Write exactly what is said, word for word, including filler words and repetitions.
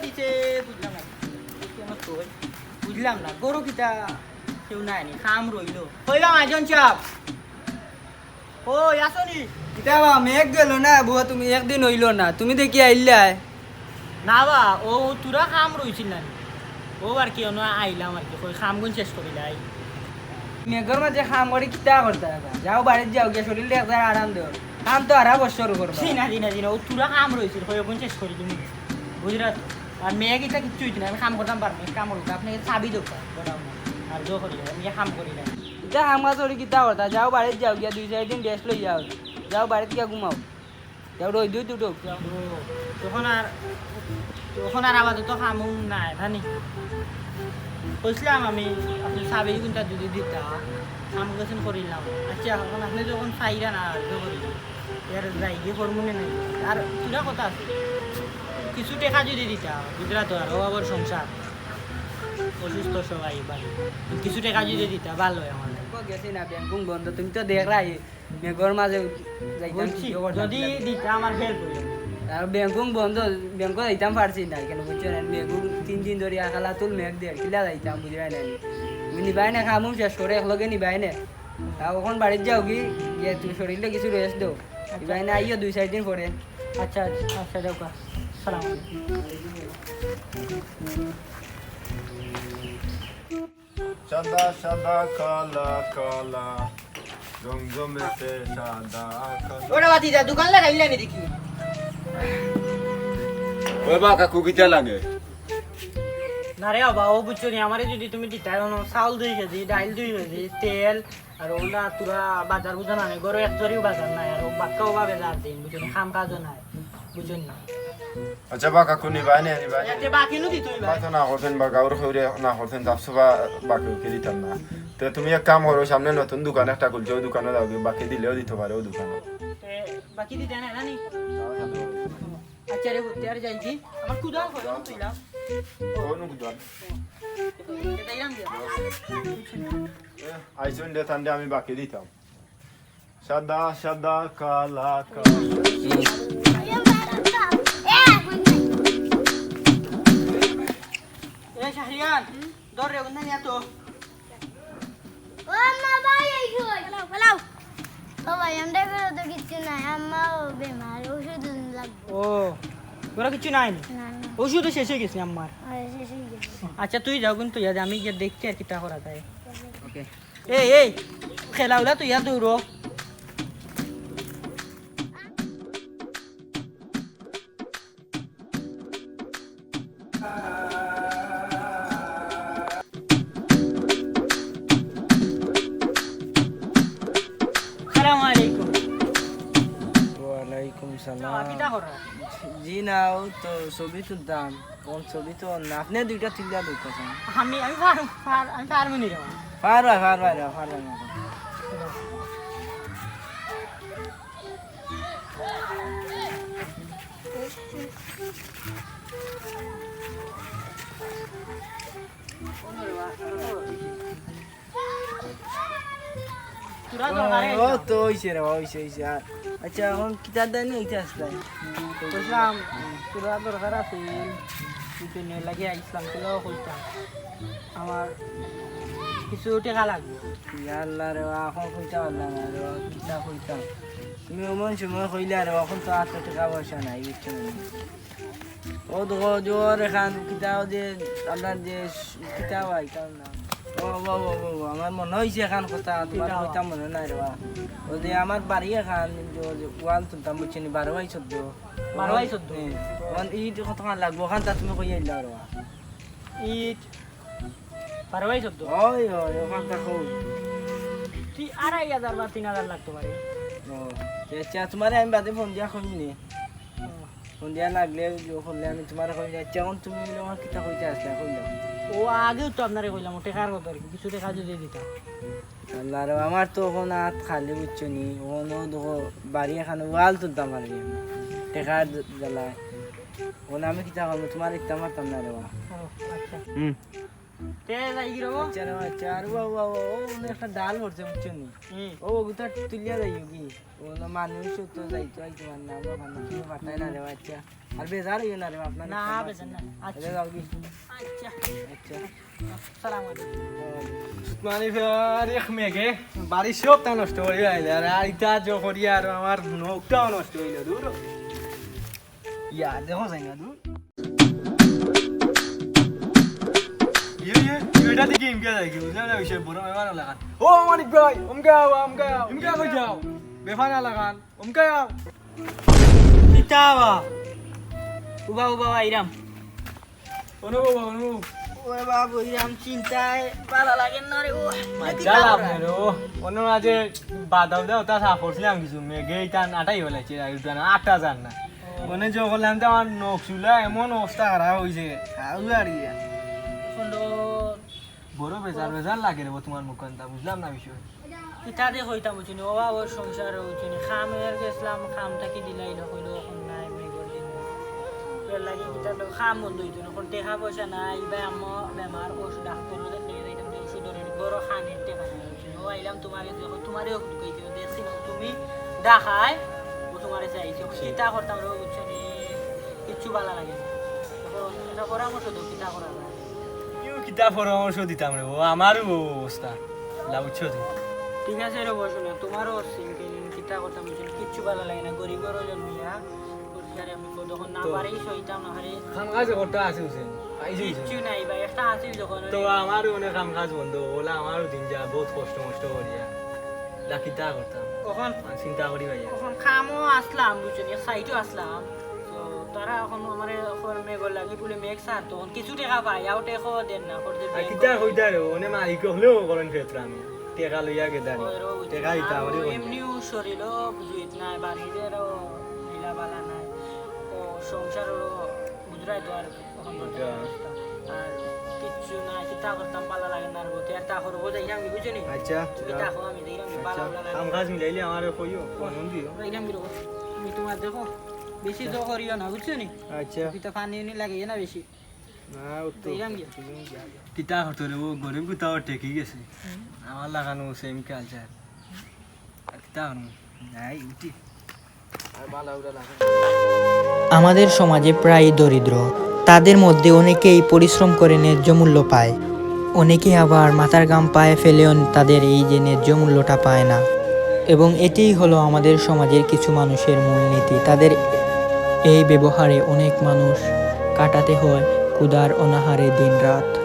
কিতা বুঝলাম না। বুঝলাম না। ঘরো কিতা কেউ নাই নি? কাম রইলো। কইলাম আইজন সাব। ওই, আছো নি? কিতা বা, মেঘ গেল না, বুয়া, তুমি একদিন অইলো না, তুমি দেখি আইলায়। না বা, অউ থুড়া কাম রইছিল না নি? অউ আর কি, অনো আইলাম আর কি, কই কামগুন শেষ করিলাই। মেঘর মাঝে কাম করি কিতা করতায় বা? যাও বাড়িত যাও গিয়া, শরীলরে একজার আরাম দেও। কাম তো আরা বছর করবা। জি না, জি না, জি না, অউ থুড়া কাম রইছিল, কই অগুন শেষ করি তুমি। বুঝরা তো? আর মেঘ ইতা কিচ্ছু অইতো না, আমি কাম করতাম পারমু, এক কাম করুক, আপনে চাবি দেউক্কা, গোডাউন। আর জো করি, আমি কাম করি না। ইতা কাম কাজ করি কিতা করতায়? যাও বাড়িত যাও গিয়া, দুই চাইর দিন rest লই যাও। যাও বাড়িত গিয়া ঘুমাও। যাও রইদো দুটো। তখন আর, তখন আর আপাতত কামও নাই, জানি। কইছিলাম আমি, আপনে চাবি কুনটা যদি দিতা, কাম গেছেন করিলাম। আচ্ছা, এখন আপনে যখন চাইরা না, আর তো করি। এর যাই গিয়া করমু নে নাই। আর থুড়া কথা আছে। কিছু টেকা যদি দিতা, বুঝরা তো, আর অভাবর সংসার। অসুস্থ সবাই বাড়ি। কিছু টেকা যদি দিতা, ভালা অয় আমার। গেছি না, ব্যাংক বন্ধ, তুমি তো দেখরায়। মেঘর মাঝে যাইতাম বুঝছি, ভিডিও করতাম যদি কিলা। দিতা আমার help অইলো। আর ব্যাংক বন্ধ, ব্যাংক যাইতাম পারছি না, কেনে বুঝছো না? মেঘ তিন দিন ধরি আকালাতুল মেঘ দের, কিলা যাইতাম বুঝরায় না নি। তুমি নিবায় না, কামও শেষ করি একলগে নিবায় না। তা অখন বাড়িত যাওগি, গিয়া তুমি শরীলরে কিছু rest দেও। নিবায় না, আইও দুই চাইর দিন পরে। আচ্ছা, আচ্ছা, আচ্ছা, যাউক্কা। সালাম আলাইকুম। সাদা সাদা কালা কালা, রং জমেছে সাদা কালা। ওরে বাতিজা, দোকান লাগাইলা নি দেখি? ওই বা কাকু, কিতা লাগে? না রে বাবা, অউ বুঝছো নি, আমারে যদি তুমি দিতায়, অনো চাউল দুই কেজি, ডাইল দুই কেজি, তেল, আর অউলা থুড়া বাজার বুঝা না, ঘরো এক জরিও বাজার নাই, আর অউ বাক্কা অভাবে যার দিন, বুঝছো নি, কাম কাজও নাই, বুঝছো নি? আচ্ছা বা কাকু, নিবায় নে, নিবায় নে। এতে বাকি নু দিত অইবা। বা তো না করছেন, বা গাউর খৌরে না করছেন, তাপসে বা বাকি উকি দিতাম না। তে তুমি এক কাম করো, সামনে নতুন দোকান একটা খুলছে, অউ দোকানো যাওগি, বাকি দিলেও দিতো পারে অউ দোকানো। এ, বাকি দিতায় না, না নি? আচ্ছা রে, ঘুরতে আর যাইগি। আমার কুদাল কই, তুই লাও। কোন কুদাল? এ, যাইলাম গিয়া। এ, আইসুন দে, তানরে আমি বাকি দিতাম। সাদা সাদা কালা কালা। এ শাহরিয়ার, ধর রে, অন্য নিয়া তো। ও আম্মা, ভাই, এই কই? পালাও, পালাও। ও ভাই, আমরার ঘরো তো কিচ্ছু নাই, আম্মাও বেমার, ওষুধ লাগবো। ও, ঘরো কিচ্ছু নাই নি? না, না। ওষুধও শেষ অই গেছে আম্মার। আরে, শেষ অই গেছে। আচ্ছা, তুই যাও কিন্তু, ইয়া, আমি গিয়া দেখি আর কিতা করা যায়। ওকে। এই, এই, খেলাউলা তুই আর দৌড়ো। আসসালামু আলাইকুম। ওয়ালাইকুম সালাম। কিতা করো? জি না, অউ তো ছবি তুলতাম। কোন ছবি তো না, আপনে দুইটা তুলিয়া দেউক্কা। আমি, আমি পার-, পার-, আমি পারমু নি রে। পারবা, পারবা রে, পারবা না। তোরা দরকারে ও, আইছো। তো অইছে রে, অইছে, অইছে। আর, আচ্ছা, অখন কিতার দায় নিয়া ইতা আসলায়? কইছিলাম, তোরা দরকার আছিল, তুই তো নিয়ে লাগে আইসলাম, তোরাও কইতাম। আমার কিছু টেকা লাগবো। ইয়া আল্লাহ রে, অখন কইতাম পারলাম না রে, কিতা কইতাম। তুমি অমন সময় কইলা রে, অখন তো আতো টেকা পয়সা নাই, বুঝছো নি? ও দেখো, জোর এখান কিতা অউ যে, আমরার যে কিতা অয়, কিতা নাম? ও, ও, ও, ও, ও, আমার মনো অইছে এখান কথা, তুমার কিতা? কথা মনো নাই রে বা। অউ যে আমার বাড়ি এখান, যে, যে ওয়াল তুলতাম, বুঝছো নি, বারো বাই চৌদ্দ। বারো বাই চৌদ্দ? হ্যাঁ। অখন ইট কতখান লাগবো, অখান তা তুমি কইয়া দিলাও রে বা। ইট বারো বাই চৌদ্দ? অয়, অয়, অখান তা কও। তুই আড়াই হাজার বা তিন হাজার লাগতো পারে। ও, আচ্ছা, তুমারে আমি বাদে ফোন দিয়া কইমু নে। ও। ফোন দিয়া লাগলে, ইয়ে করলে আমি তুমারে কইমু নে। আচ্ছা, অখন তুমি অইলে আমার কিতা কইতা আছলা, কইলাও। ও, আগেও তো আপনারে কইলাম, ও টেকার কথা আর কি, কিছু টেকা যদি দিতা। আল্লাহ রে, আমার তো অখন আত খালি, বুঝছো নি? অখন অউ দেখো, বাড়ি এখান ওয়াল তুলতাম পারি না। টেকার জ-, জ্বালায়। অখন আমি কিতা করমু? তুমারে দিতাম পারতাম না রে বা। ও, আচ্ছা। হুম। তে যাই কি রে বা? আচ্ছা রে বাচ্চা, আর বাবা, বাবা, ও মানে একটা ডাল পড়ছে, বুঝছো নি? হুম। ও ওগুতা তুলিয়া যাইও কি? ও না মানুষ তো যাইতো আইতো পারে না, আমরা মানুষ কেউ পাঠায় না রে বাচ্চা। আর বেজার হইও না রে, আপনার না, ক্ষমা বেজার আছে। না। আচ্ছা। আরে যাও কি? আচ্ছা। আচ্ছা। সালাম আলাইকুম। মানে আর এক মেঘে বাড়ির সব তা নষ্ট করি আইলে, আর আইতা জো করি আর আমার নৌকটাও নষ্ট হইল। দূর ইয়া, দেখো যাই না দূর। ইয়ে, ইয়ে, ইয়ে, এটা দেখি ইমকে যাই কি, বুঝলাম না, বিষয় বড় মেহমান লাগান। ও মানিক ভাই, অমকে আও, অমকে আও, ইমকে কই যাও? বেফানা লাগান, অমকে আও। কিতা বা? উবা, উবা, আইরাম। অনুভব, অনুভব। ওরে বাবা, ইরাম চিন্তায় ভালা লাগে না রে, ও। মজা লাভ নেই রে, ও। অন্য মাঝে বাদাম দাও, তা সাফ করছিলাম কিছু, মেঘে ইটা আটাই বেলাইছে, আর উঠবে না, আটা যার না। মনে যে করলাম তো আমার নখ চুলা এমন অবস্থা খারাপ হইছে, খাওয়া আর ইয়া। সুন্দর। বড় বেজার বেজার লাগে রে, ও তোমার মুখখানটা, বুঝলাম না বিষয়। কিতা দে কইতাম বুঝছনি, ও বাবা, ওর সংসার বুঝছনি, কামে গেছিলাম, কাম থাকি দিলাই না, কইলো এখন নাই, মেঘর দিন। এর লাগি কিতা লো, কাম বন্ধ হইতো না, এখন টেকা পয়সা নাই, ইবায় আম্মা বেমার, ওষুধ ডাক্তার নিয়ে যাইতাম, ওষুধ ধরে বড় খানের টেকা নাই, বুঝছনি। ও আইলাম তোমার গেছে, এখন তোমারও ঢুকাইতে দেখছি না, তুমি দেখায়, ও তোমার গেছে আইছে, কিতা করতাম রে, বুঝছনি, কিচ্ছু ভালা লাগে না। এখন একটা পরামর্শ দাও, কিতা করা যায়? ইউ কিতা পরামর্শ দিতাম রে, ও আমারও ও অবস্থা। লা বুঝছো তুই? ঠিক আছে রে, বসো না, তোমারও সিঙ্গেল কিতা করতাম, বুঝছো? কিচ্ছু ভালা লাগে না, গরিবরও জন্মিয়া, বুঝছো রে, আমি কত তখন না তো- পারি, সইতাম না, আরে। কাম কাজ করতে আছে হোসেন, পাইছি হোসেন। কিচ্ছু নাই ভাই, একটা আছিল যখন, তো আমারও অনেক কাম কাজ বন্ধ, ওলা আমারও দিন যা, বহুত কষ্ট মষ্ট করিয়া। লা কিতা করতাম? ওখান আর চিন্তা করি ভাই। ওখান কামও আসলাম, বুঝছো নি, এক সাইডও আসলাম। তো তারা এখন আমারে খবর মেঘর লাগি বলে মেঘ স্যার, তখন কিছু টেকা পাই, আও টেকাও দেন না, করতে আর কিতা কইতা রে, ওনে মালিক হলেও করেন ক্ষেত্রে আমি। টেকা লইয়া গেদারি। টেকা দিতা আমারই বন্ধু। এমনিও শরীরও বুঝুইত নাই, বাড়ির এরও ঢিলা বালা নাই। ও সংসারও বুঝরাই তো আর এখন বলতে আচ্ছা। আর কিচ্ছু নাই, কিতা করতাম, ভালা লাগে না আর গতি, আর তা করবো, যাইরাম কি, বুঝছো নি? আচ্ছা, তুমি যাও। দেখো, আমি যাইরাম কি, ভালা আচ্ছা, ভালা লাগে। কাম কাজ মিলাইলে আমারে কইও, ফোন দিও। যাইরাম কি রে? তুমি তোমার দেখো, বেশি তো করিও না, বুঝছো নি? আচ্ছা। তুমি তো পানি উনি লাগে না বেশি। না, ও তো যাইরাম কি? কিতা করতো রে, ও গরিব কিতা ও ঠেকি গেছে। আমার লাগানো সেম কালচার। আর কিতা করবো? যাই, উঠি। আমাদের সমাজে প্রায়ই দরিদ্র। তাদের মধ্যে অনেকেই পরিশ্রম করে ন্যায্য মূল্য পায়, অনেকে আবার মাথার ঘাম পায়ে ফেলেও তাদের এই যে ন্যায্য মূল্যটা পায় না। এবং এটাই হলো আমাদের সমাজের কিছু মানুষের মূলনীতি। তাদের এই ব্যবহারে অনেক মানুষ কাটাতে হয় ক্ষুধার অনাহারে দিনরাত।